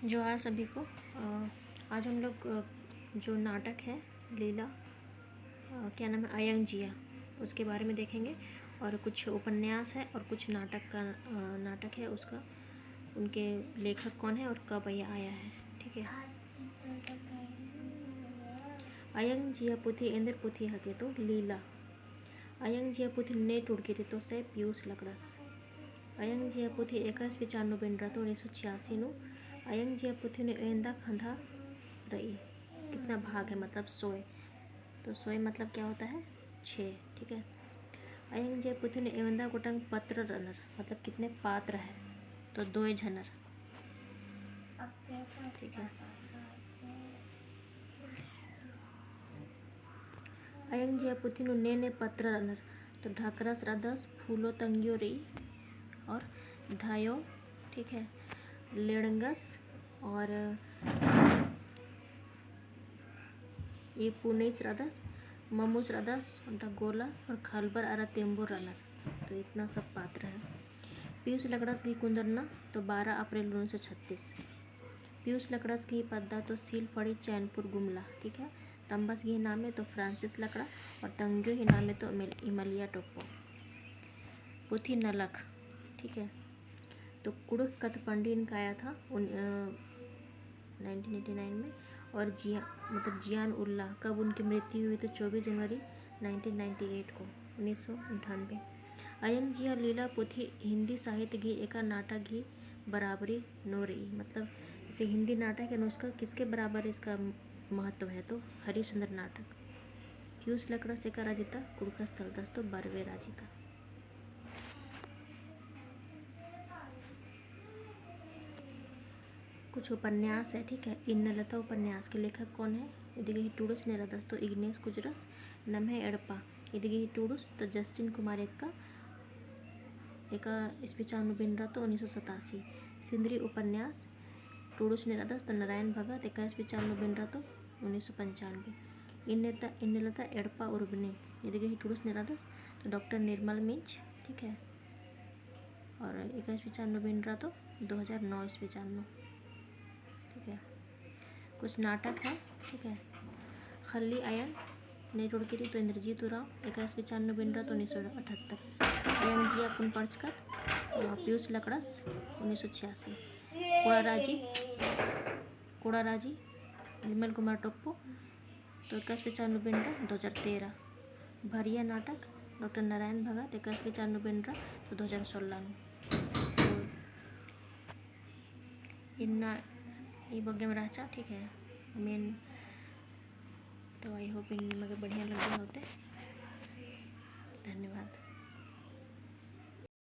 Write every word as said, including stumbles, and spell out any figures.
जोहार सभी को। अ, आज हम लोग, अ, जो नाटक है लीला, अ, क्या नाम है, अयंग जिया, उसके बारे में देखेंगे। और कुछ उपन्यास है और कुछ नाटक का, अ, नाटक है, उसका, उनके लेखक कौन है और कब यह आया है, ठीक है। अयंग जिया पुथी एन्देर पुथी हके तो लीला। अयंग जिया पुथी ने टुड़की रई तो से पियूस लकड़स। अयंग जिया पुथी एकाईस पिचान नू बेंडरा तो उन्नीस सौ छियासी नू। अयंग जिया पुथी नू एवंदा खंधा रई। कितना भाग है, मतलब सोय। तो सोय मतलब क्या होता है? छः, ठीक है। अयंग जिया पुथी नू एवंदा गोटंग पत्र रनर, मतलब कितने पात्र है? तो दोय झनर, ठीक है। अयंग जिया पुथी नू ने ने पत्र रनर, तो ढकरस रअदस, फूलो तंग्यो रई और धायो, ठीक है, लेड़ंगस और ई पुनेस रअदस, ममुस रअदस, डगोलस और खलबर अरा तेम्बुर रअनर। तो इतना सब पात्र है। पियूस लकड़स गही कुन्दरना तो बारह अप्रैल उन्नीस सौ छत्तीस। पियूस लकड़स गही पद्दा तो सील फड़ी चैनपुर गुमला, ठीक है। तम्बस गही नामे तो फ्रांसिस लकड़ा और तंग्यो ही नामे तो इमल-, इमलिया टोप्पो। पुथी नलख, ठीक है। तो कुँड़ुख़ कत्थपंडी इनका आया था उन-, अ, नाइनटीन एटी नाइन में, और जिया-, मतलब जियान उल्ला, कब उनकी मृत्यु हुई तो चौबीस जनवरी नाइनटीन नाइंटी एट को, उन्नीस सौ अंठानबे। अयंग जिया लीला पुथी हिंदी साहित्य गही एका नाटक गही बराबरी नू रई, मतलब जैसे हिंदी नाटक है ना, उसका किसके बराबर इसका महत्व है, तो हरिश्चंद्र नाटक। पियूस लकड़स एका राजी ता कुँड़ुख़स तलदस तो बरवे राजी ता। कुछ उपन्यास है, ठीक है। इन्नलता उपन्यास के लेखक कौन है? इदी गही टूड़ुस ने रअदस तो इग्नेस कुजरस। नम्है एड़पा, इदी गही टूड़ुस तो जस्टिन कुमार एक्का, एका ईस्वी चान नू बेंडरा तो उन्नीस सौ सतासी। सिंदरी उपन्यास, टूड़ुस ने रअदस तो नारायण भगत, एका ईस्वी चान नू बेंडरा तो उन्नीस सौ पंचानबे। इन्नेता-, इन्नलता एड़पा उर्बनी, इदी गही टूड़ुस ने रअदस तो डॉक्टर निर्मल मिंज, ठीक है। और एका ईस्वी चान नू बेंडरा तो दो हज़ार नौ ईस्वी चान नू, ठीक है। कुछ नाटक है, ठीक है। खल्ली अयंग, ने टुड़की रई तो इंद्रजीत उराँव, एका ईस्वी चान नू बेंडरा तो उन्नीस सौ अठहत्तर। अयंग जिया पुन परचकत, अ, पियूस लकड़स, उन्नीस सौ छियासी। कोड़ा राजी, कोड़ा राजी, विमल कुमार टोप्पो, तो एका ईस्वी चान नू बेंडरा दो हज़ार तेरह। भरिया नाटक, डॉक्टर नारायण भगत, एका ईस्वी चान नू बेंडरा तो दो हज़ार सोलह नू। इन्ना ई बग्गे में रहचा, ठीक है, main। तो I hope इन्ना निमा गे बढ़िया लग्गा होते। धन्यवाद।